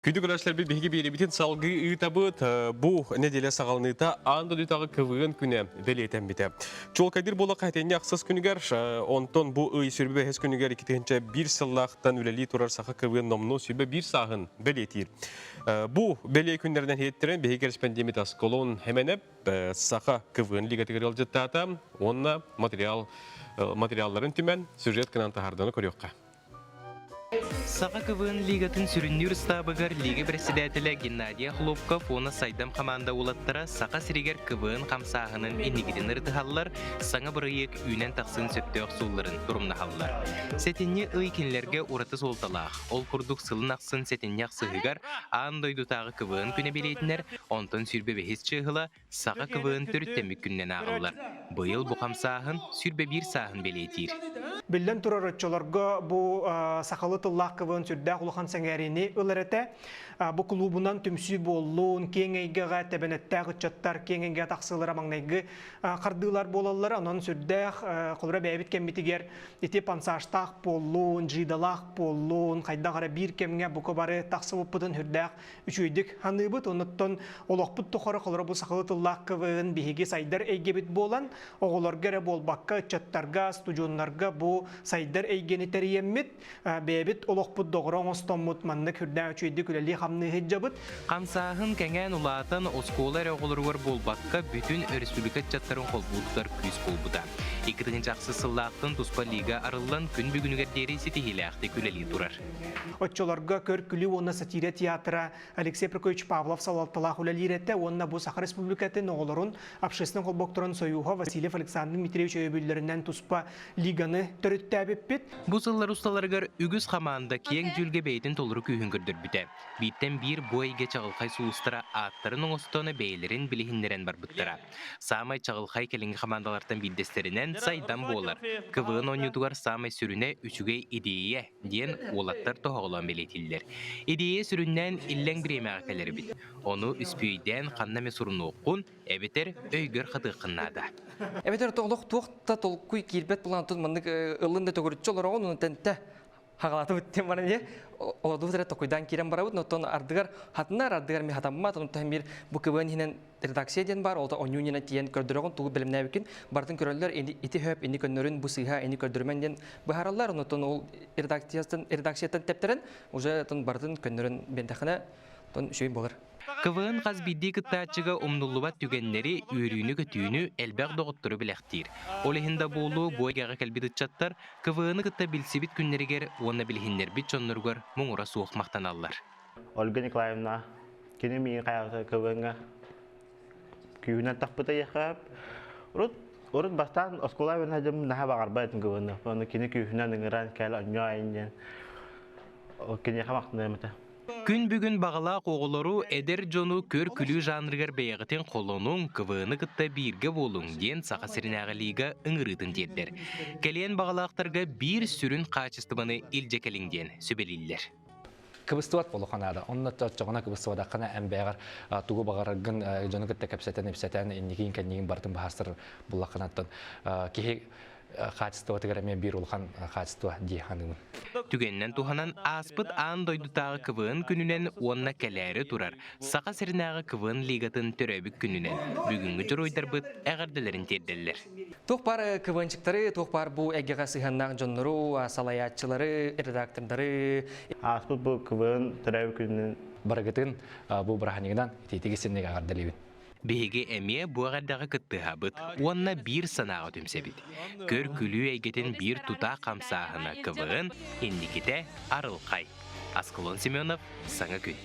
Күндү көрөөччүлэрбит биһиги биэриибитин салгыы ыытабыт. Бу нэдиэлэ саҕаланыыта аан дойдутааҕы КВН күнэ бэлиэтэммитэ. Чуолкайдыыр буоллахха этинньэ ахсыс күнүгэр, онтон бу ый 25 күнүгэр 2001 сыллаахтан үлэлии турар саха КВН номнуо 101 сааһын бэлиэтиир. Бу бэлиэ күннэринэн иһиттэрэн биһиги кэрэспэндиэмит Аскалон Хэмэнэп саха КВН лигатыгар ыалдьыттаата уонна материал материалларын түмэн сюжет гынан таһаарданы көрүөххэ. Саха КВН лигатын сүрүннүүр ыстаабыгар лига председателэ Геннадий Охлопков уонна Сайдам хамаанда уолаттара Саха сиригэр КВН хамсааһынын инникитин ырытыһаллар, саҥа бырайыак үүнэн тахсыан сөптөөх суолларын торумнаһаллар. Сэтинньи ый кинилэргэ ураты суолталаах. Ол курдук сылын ахсын сэтинньи ахсыһыгар аан дойдутааҕы КВН күнэ бэлиэтинэр, онтон 25 чыыһыла Саха КВН төрүттэммит күнүнэн ааҕыллар. Быйыл бу хамсааһын 21 сааһын бэлиэтиир. Биллэн турар, оччолорго бу сахалыы тыллаах КВН сүрдээх улахан сэҥээриини ылар этэ. Бу кулуубунан түмсүү буоллун, киэҥ эйгэҕэ тэбэнэттээх ыччаттар киэҥ эйгэҕэ тахсыылара маҥнайгы хардыылар буолаллар. Онон сүрдээх холобура бэйэбит кэммитигэр ити пансажтаах буоллун, жидалаах буоллун, хайдах эрэ биир кэмҥэ бука бары тахсыбыппытын сүрдээх үчүгэйдик саныыбыт. Онуттан олохпут тухары холоро бу сахалыы тыллаах КВН биһиги сайдар эйгэбит буолан, оҕолорго эрэ буолбакка, ыччаттарга, студеннарга бу сайдар эйгэни тэрийэммит, бэйэбит олохпут доҕоро оҥостоммут маннык үрдээх үчүгэйдик үлэлии-хамныы сылдьабыт. Хамсааһын кэҥээн улаатан, оскуола эрэ оҕолоругар буолбакка, бүтүн өрөспүүбүлүкэ ыччаттарын холбуу тутар күүс буолбута. 2006 сыллаахтан туспа лига арыллан, күн бүгүнүгэр диэри ситиһиилээхтик үлэлии турар. Оччолорго көр-күлүү уонна сатира театра Алексей Прокопьевич Павлов салалталаах үлэлиир этэ уонна бу Саха Республикатын оҕолорун общественнай холбокторун сойууһа Васильев Александр Дмитриевич өйөбүллэринэн туспа лиганы төрүттээбиппит. Бу сыллар усталарыгар үгүс хамаанда киэҥ дьүүлгэ бэйэтин толору күүһүн көрдөрбүтэ. Бииртэн биир бу эйгэ чаҕылхай сулустара ааттарын оҥостон бэйэлэрин билиһиннэрэн барбыттара. Саамай чаҕылхай кэлиҥҥи хамаандалартан биирдэстэринэн Сайдам буолар. КВН оонньуутугар саамай сүрүнэ үчүгэй идиэйэ диэн уолаттар тоһоҕолоон бэлиэтииллэр. Идиэйэ сүрүннээн иллэҥ бириэмэҕэ кэлэр эбит. Ону үспүөйдээн ханна эмэ сурунуоххун, эбэтэр өйгөр хатыаххын наада. Эбэтэр олох туох да толкуй киирбэт булан маннык ыллын да төгүрүччү олороҕун, онон тэнтэ хагалатыбыт диэн баран ийэ олодубут эрэ токуйдаан киирэн барабыт оттон ардыгар хатынар ардыгар ми хатаммат онтон биир бу КВН иһинэн редакция диэн бар ол онньуу иһинэн тиийэн көрдөрөҕүн тугу бэлэмнээбиккин барытын көрөллөр ити хөп ини көннөрүн бу сыыһа ини көрдөрүмэн диэн быһаараллар онтон ол редакцияттан редакцияттан тэптэрэн уже барытын көннөрөн биэрдэххинэ тон үчүгэй буолар. КВН хас биирдии кыттааччыга умнуллубат түгэннэри, үөрүүнү-көтүүнү, элбэх доҕоттору бэлэхтиир. Ол иһин да буолуо бу эйгэҕэ кэлбит ыччаттар КВН-ы кытта билсибит күннэригэр уонна билиһиннэрбит дьонноругар муҥура суох махтаналлар. Ольга Николаевна кини миигин хайаабыта КВН-га күүһүнэн тахпыта яхап. Урут урут бастаан оскуола бен дьым наһаа баҕарбат этим КВН-ы. Ону кини күүһүнэн ыҥыран кэл онньоо айын диэн киниэхэ махтаныам этэ. Күн бүгүн баҕалаах оҕолору, эдэр дьону көр-күлүү жанрыгар бэйэҕитин холонуҥ, КВН-ы кытта бииргэ буолуҥ диэн Саха сиринээҕи лига ыҥырыытын тиэрдэр. Кэлиэн баҕалаахтарга биир сүрүн хаачыстыбаны илдьэ кэлиҥ диэн сүбэлииллэр. Кыбыстыбат буолуохха наада. Онно оччоҕуна кыбыстыбатаххына эн бэйэҕэр тугу баҕараргын дьону кытта кэпсэтэн-ипсэтэн инникигин-кэннигин барытын быһаарсар буллаххына киһи хаачыстыбатыгар эмиэ биир улахан хаачыстыба дии саныыбын. Түгэнинэн туһанан ааспыт аан дойдутааҕы КВН күнүнэн уонна кэлээри турар Саха сиринээҕи КВН лигатын төрөөбүт күнүнэн бүгүҥҥү дьоруойдарбыт эҕэрдэлэрин тиэрдэллэр. Туох баар КВНчиктары, туох баар бу эйгэҕэ сыһыаннаах дьоннору, салайааччылары, редактордары. Ааспыт бу КВН төрөөбүт күнүнэн барыгытын бу бырааһынньыгынан итиитиги синник эҕэрдэлиибин. Биһиги эмиэ бу эҕэрдэҕэ кыттыһабыт уонна биир санааҕа түмсэбит. Көр-күлүү эйгэтин биир тутаах хамсааһына КВН инникитэ арылхай. Аскалон Семенов, Саҥа күн.